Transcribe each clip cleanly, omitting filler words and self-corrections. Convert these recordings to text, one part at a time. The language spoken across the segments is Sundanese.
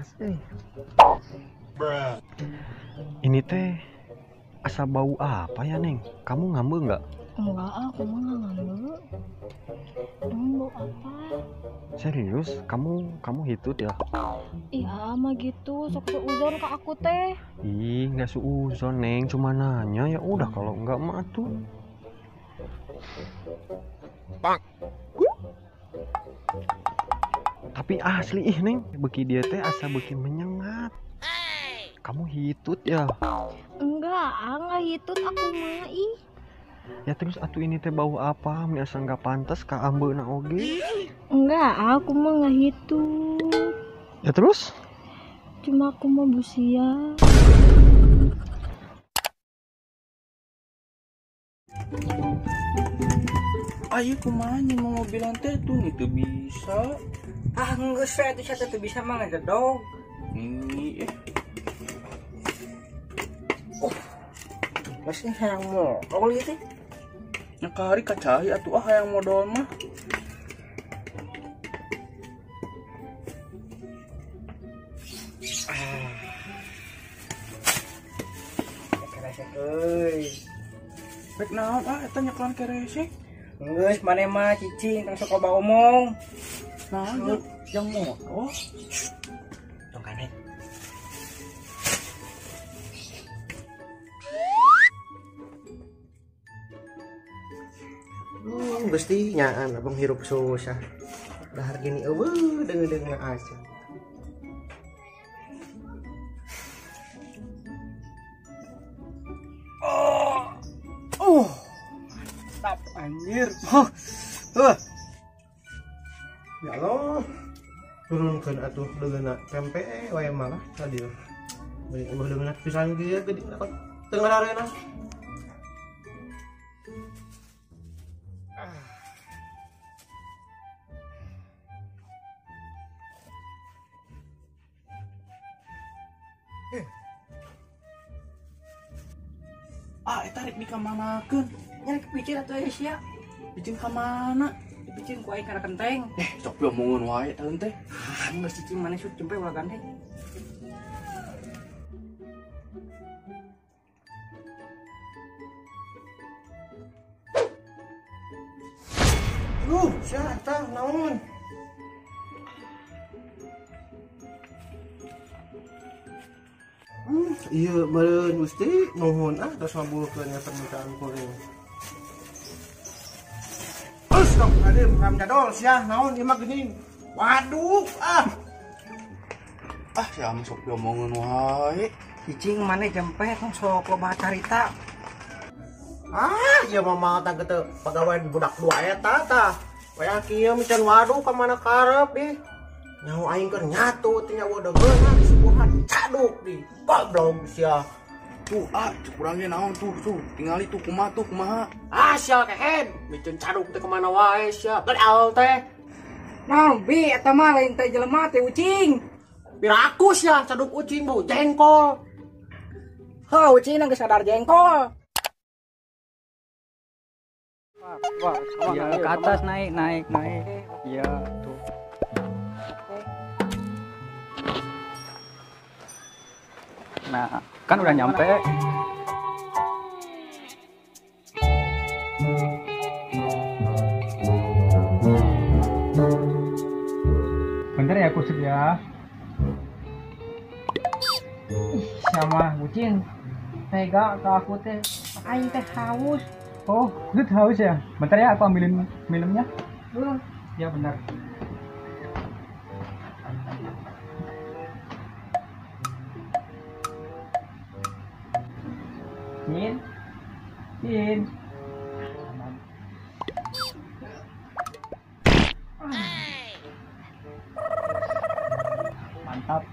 Panas eh. Ini teh asa bau apa ya, Neng? Kamu ngambek nggak? Enggak, aku mah nggak ngambek. Emang bau apa? Serius? Kamu hitut ya? Iya, mah gitu. Sok suuzon ke aku teh. Ih, nggak suuzon, Neng. Cuma nanya, ya udah kalau nggak mah tuh. Bang. Tapi asli ih, Neng, beki dia teh asa beki menyengat. Kamu hitut ya? Enggak hitut aku mah ih. Ya terus atuh ini teh bau apa? Mi asa nggak pantas ka ambeuna oge. Enggak, aku mah nggak hitut. Ya terus? Cuma aku mau busia. Ayo kumaha mau mobilan teh tuh nih tuh bisa. Ah geus we atuh sia teh bisa mah ngedog. Ini Geus nih hayang modol ieu teh. Nya kahari kacai atuh ah hayang modol mah. Ah. Keresek euy. Rek naon ah eta nyekelan keresek? Geus maneh mah cicing tong sok loba omong. Nah, yang modol. Tong kane. Gusti nyaan abang hirup susah. Dahar gini eueuh deungeun-deungeun aja. Oh. Mantap anjir. Ya Allah. Turunkeun atuh deungeunna tempe wae malah tadi. Beuh deungeunna pisan kieu gede teu ngarareuna. Ah, eta rek dikamanakeun? Nya rek picin atuh aya sia. Picin ka mana? Dipicin ku aing kana kenteng. Sok diomongan wae taeun teh. Ah, geus cicing maneh sut jempe ulah gandeng. Duh, sia eta naon? Iya, meureun Gusti nuhun ah tos ngabulkeun nya permintaan kuring. Astagfirullahaladzim, ram jadol sia naon ieu mah geuning. Waduh, ah. Ah, sia mah sok diomongan wae. Cicing maneh jempe tong sok loba carita. Ah, ieu mah mah tah teu pagawean budak dua eta tah. Waya kieu mican waduh ka mana karep ih. Nyaho aing keur nyatu teh nyawa deungeun disuguhan caduk di goblok sia. Tuh ah kurang ge naon tuh tuh tingali tuh kumaha tuh kumaha. Ah sia kehed miceun caduk teh kemana wae sia. Gedal teh. Naon bi eta mah lain teh jelema teh ucing. Piraku sia caduk ucing bau jengkol. Heuh ucing geus sadar jengkol. Ya ke atas naik naik naik. Iya tuh. Nah, kan udah nyampe. Bentar ya kusut ya. Ih, sama bucin. Tega ke aku teh. Aing teh haus. Oh, kusut haus ya? Bentar ya aku ambilin minumnya. Ya benar. Cin, Cin. Mantap.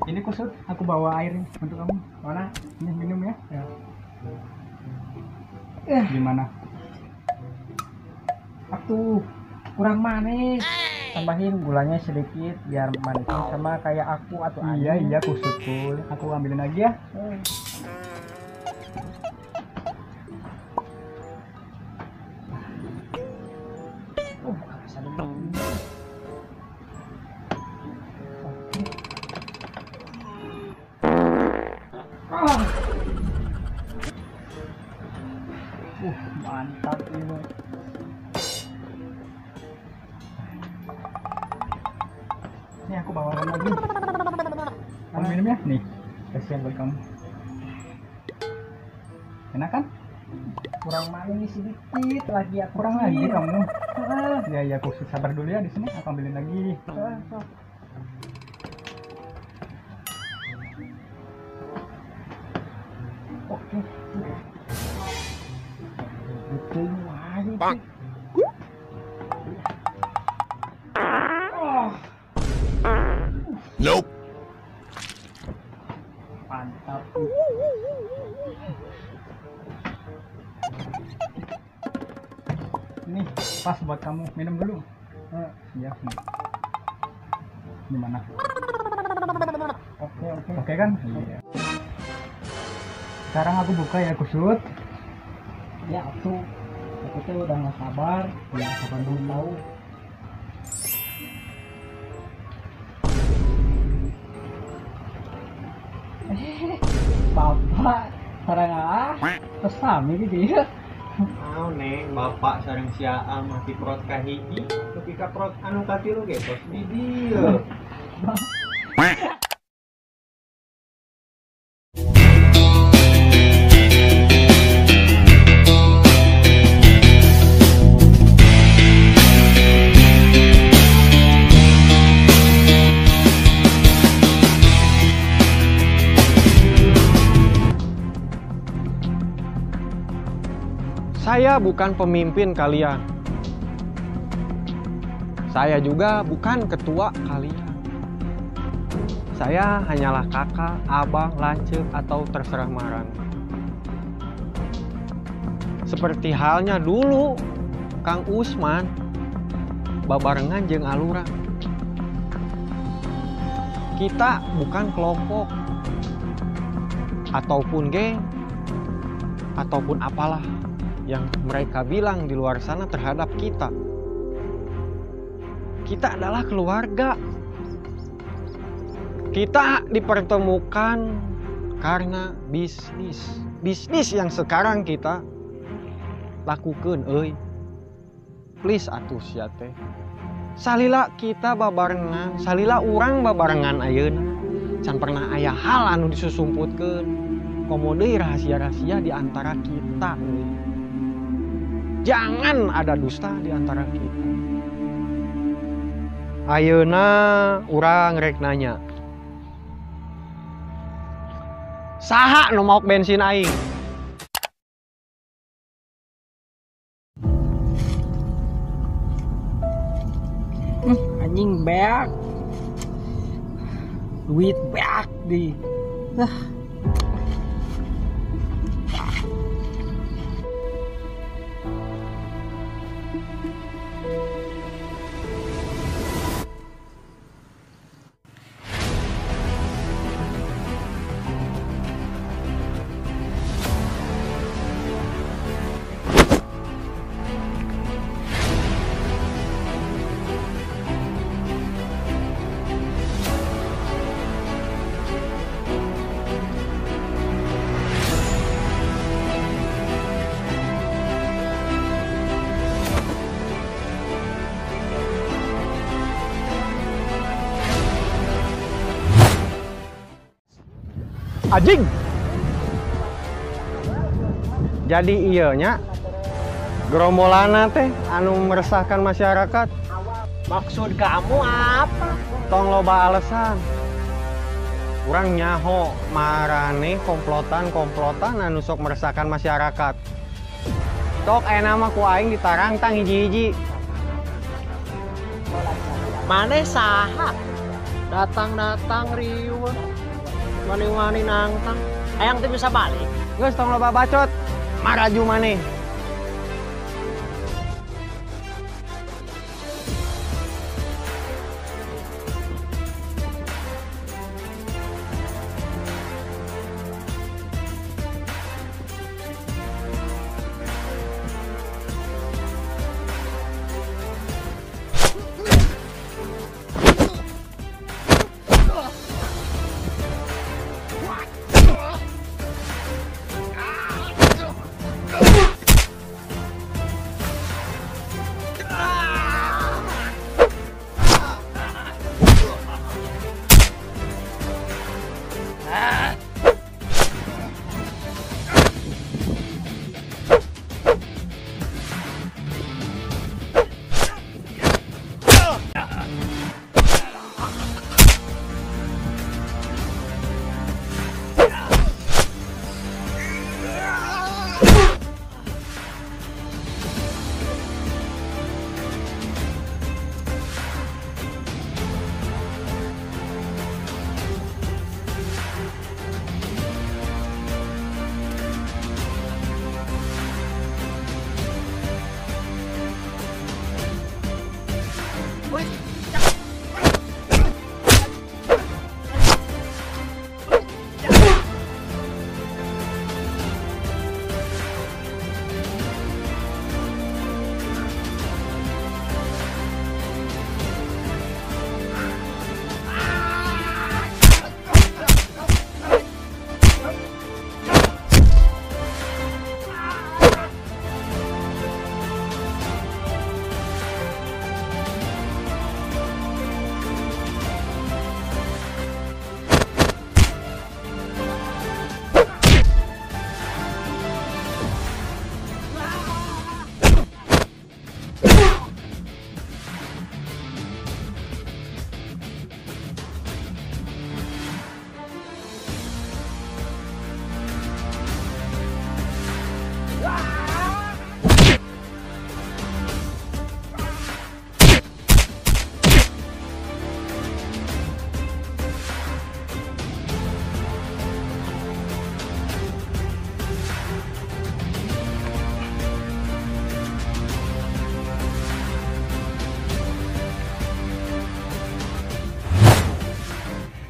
Ini kusut, aku bawa air untuk kamu. Mana? Ini minum ya. Ya. Gimana? Atuh, kurang manis. Tambahin gulanya sedikit biar manisnya sama kayak aku atau iya. Iya kusutku, aku ambilin lagi ya. Mantap ini. Ini aku bawakan lagi. Kamu minum ya? Nih, kasihan buat kamu. Enak kan? Kurang manis sedikit lagi aku. Kurang lagi kamu. Ya ya, aku sabar dulu ya di sini. Aku ambilin lagi. Oke. Bang. Nope. Mantap. Ini pas buat kamu, minum dulu. Ya, gimana? Oke, oke. Oke kan? Iya. Sekarang aku buka ya, kusut. Ya, aku tuh udah nggak sabar. Ya, sabar dulu tahu. Bapak sareng ah, sami gitu ya. Mau neng, bapak sareng sia mah ti prot ka hiji, nepi ka prot anu katilu ge tos di dieu. Saya bukan pemimpin kalian. Saya juga bukan ketua kalian. Saya hanyalah kakak, abang, lanceuk, atau terserah marang. Seperti halnya dulu Kang Usman babarengan jeung Alura. Kita bukan kelompok ataupun geng ataupun apalah yang mereka bilang di luar sana terhadap kita. Kita adalah keluarga. Kita dipertemukan karena bisnis. Bisnis yang sekarang kita lakukan, euy. Please atuh sia teh. Salila kita babarengan, salila urang babarengan ayeuna. Can pernah aya hal anu disusumputkeun. Komo deui rahasia-rahasia di antara kita, euy. Jangan ada dusta di antara kita. Ayeuna urang rek nanya. Saha nu maok bensin aing? Anjing beak. Duit beak di. Anjing. Jadi iya nya gerombolana teh anu meresahkan masyarakat. Maksud kamu apa? Tong loba alasan. Urang nyaho marane komplotan-komplotan anu sok meresahkan masyarakat. Tok aya mah ku aing ditarangtang hiji-hiji. Maneh saha? Datang-datang riweuh. Wani-wani nangtang. Hayang teu bisa balik. Geus tong loba bacot. Maraju maneh.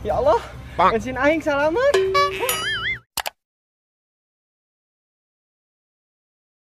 Ya Allah, bensin aing salamet.